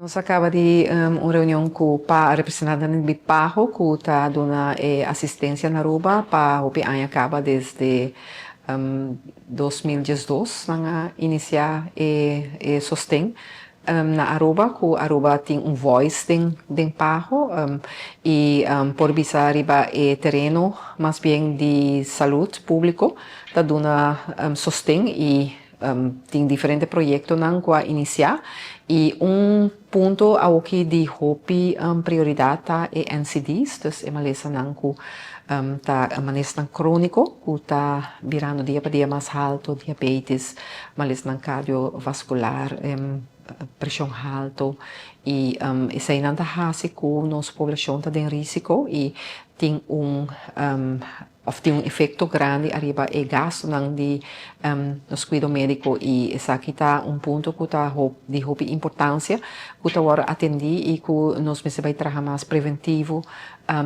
Nos a caba di un reunion cu pa representantenan di PAHO cu ta duna e asistencia na Aruba pa hopi aña caba. Desde 2012 nan a inicia e sosten na Aruba, cu Aruba tin un voice den PAHO y por bisa riba e tereno mas bien di salud publico ta duna sosten y tin diferente proyectonan cu a inicia. Y un punto aki di hopi prioridad ta e NCDs, dus e malesanan cu ta malesanan cronico cu ta birando dia pa dia mas halto, diabetes, malesanan cardiovascular, presion halto, y esey nan ta haci cu nos poblacion ta den risico y tin un efecto grandi ariba e gastonan di nos cuido medico. Y esaki ta un punto cu ta di hopi importancia cu ta wordo atendi y cu nos mester bay traha mas preventivo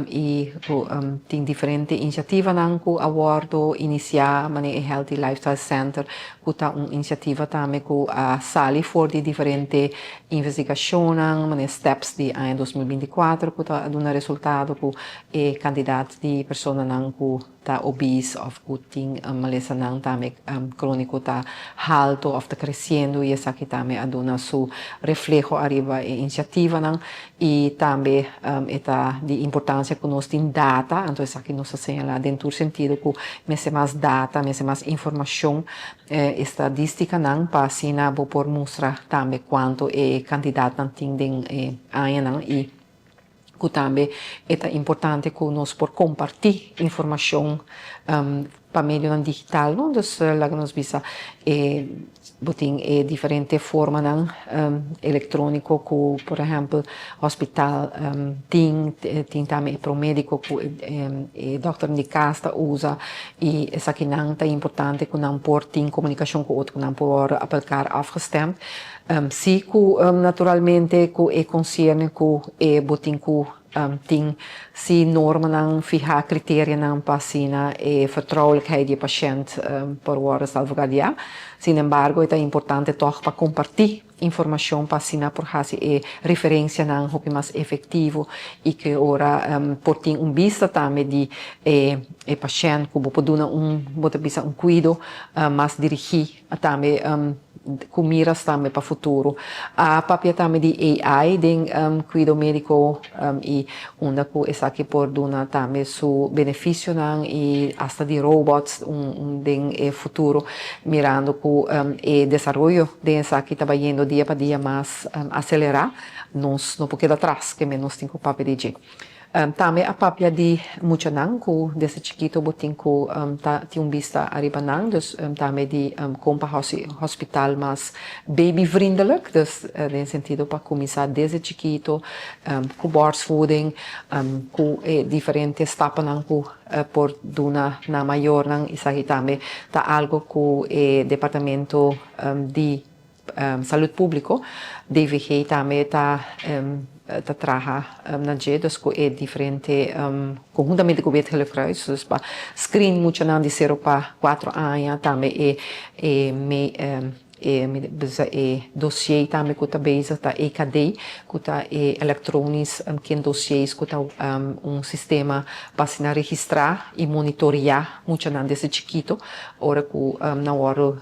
y cu tin diferente iniciativanan cu a wordo inicia, manera e Healthy Lifestyle Center, cu ta un iniciativa tambe cu a sali for di diferente investigacionnan, manera STEPS di aña 2024, cu ta duna resultado cu e cantidad di personanan cu ta obese of cu tin malesanan tambe cronico ta halto of ta creciendo, y esaki tambe a duna su refleho ariba e iniciativanan. Y tambe ta di importancia cu nos tin data, anto esaki nos a señala den tur sentido cu mester mas data, mester mas informacion estadisticanan pa asina bo por mustra tambe cuanto e cantidadnan tin den añanan y cu tambe ta importante cu nos por comparti informacion pa medio digital, no? Dus laga nos bisa bo tin diferente formanan electronico cu, por ehempel, hospital tin tambe promedico cu e dokter di cas ta usa, y esakinan ta importante cu nan por tin comunicacion cu otro, nan por op elkaar afgestemd. Si cu naturalmente cu e concerne cu e bo tin cu tin si normanan fiha, criterianan pa asina e vertrouwelijkheid di pashent por worden salvaguardia. Sin embargo, ta importante toch pa comparti informacion pa asina por haci e referencianan hopi mas efectivo y cu ora por tin un bista tambe di e pashent cu bo por duna un, bo ta bisa, un cuido mas dirigi tambe cu miras tambe pa futuro. A papia tambe di AI den cuido medico y unda cu esaki por duna tambe su beneficionan y hasta di robots un den e futuro, mirando cu e desaroyo den esaki ta bayendo dia pa dia mas acelera, nos no por keda atras, kiermen nos tin cu papia di dje. Tambe a papia di muchanan cu desde chikito bo tin cu ta tin un bista ariba nan, dus tambe di con pa hospital mas babyvriendelijk, dus den sentido pa cuminsa desde chikito cu borstvoeding, cu diferente stapnan cu por duna na mayornan. Esaki tambe ta algo cu e departamento di Salud Publico, DVG, tambe ta traha na dje, dus cu e diferente conhuntamente cu Wit Gele Kruis, dus pa screen muchanan di 0 pa 4 aña, tambe e dossier tambe cu ta bezig ta EKD, cu ta e elektronisch kinddossiers, cu ta un sistema pa asina registra y monitorea muchanan desde chikito, ora cu nan wordo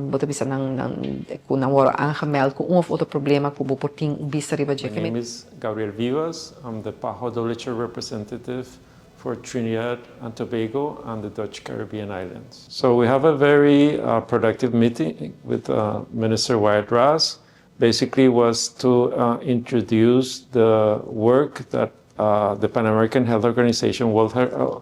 bo ta bisa nan cu nan wordo aangemeld cu un of otro problema, cu bo por tin un bista riba dje. My name is Gabriel Vivas. I'm the PAHO WHO representative for Trinidad and Tobago and the Dutch Caribbean Islands. So we have a very productive meeting with Minister Wyatt-Ras. Basically was to introduce the work that the Pan American Health Organization, World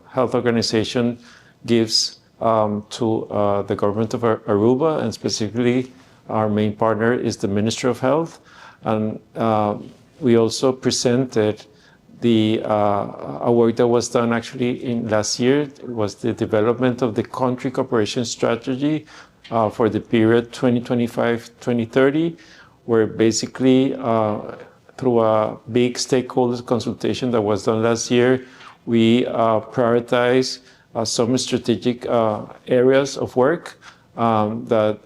Health Organization gives to the government of Aruba, and specifically our main partner is the Ministry of Health. And we also presented the a work that was done actually in last year. It was the development of the country cooperation strategy for the period 2025-2030, where basically through a big stakeholders consultation that was done last year, we prioritized some strategic areas of work that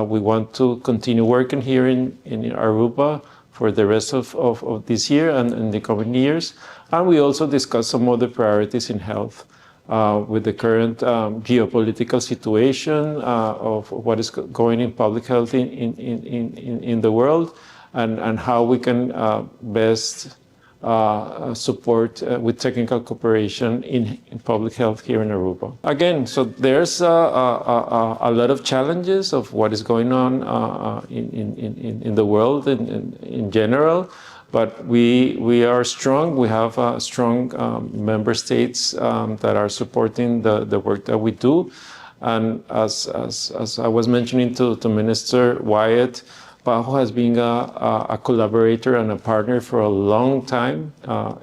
we want to continue working here in Aruba. for the rest of this year and in the coming years. And we also discussed some other priorities in health with the current geopolitical situation of what is going in public health in the world and how we can best support with technical cooperation in public health here in Aruba. Again, so there's a lot of challenges of what is going on in the world in general, but we are strong. We have strong member states that are supporting the work that we do. And as I was mentioning to Minister Wyatt, PAHO has been a collaborator and a partner for a long time,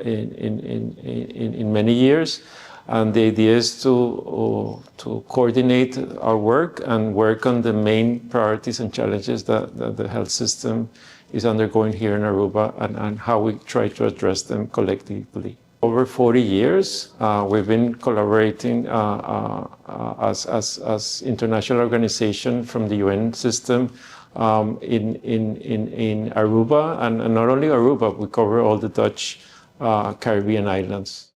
in many years. And the idea is to coordinate our work and work on the main priorities and challenges that the health system is undergoing here in Aruba and how we try to address them collectively. Over 40 years, we've been collaborating as international organization from the UN system in Aruba, and not only Aruba, we cover all the Dutch Caribbean islands.